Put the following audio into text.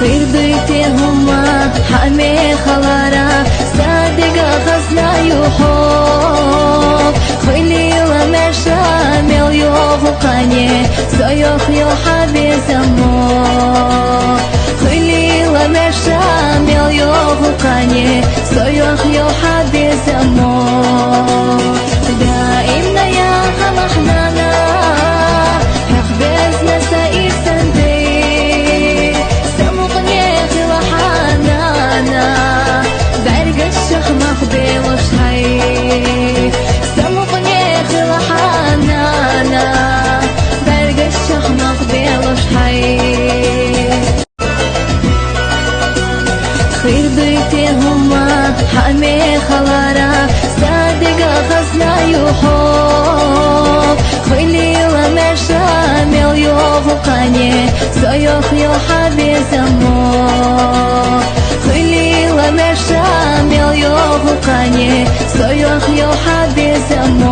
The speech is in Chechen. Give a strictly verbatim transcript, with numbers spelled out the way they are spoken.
Хирдуйте гьума гьа мехалара, са дега хазна юхьо. Хуьлийла меша мел йогъу къане, со йохъ-йохъа безамо. Хуьлийла меша мел йогъу къане, со йохъ-йохъа безамо. Даимна я гьа махнана, гьахъ безна са инсанди. Са мукьне хила гьанана, бергаш чахмах белуш гьай. Са мукьне хила гьанана, бергаш чахмах белуш гьай. Хирдуйте гьума гьа мехалара, са дега хазна юхьо. Хуьлийла меша мел йогъу къане, со йохъ-йохъа безамо. Хуьлийла меша мел йогъу къане, со йохъ-йохъа безамо.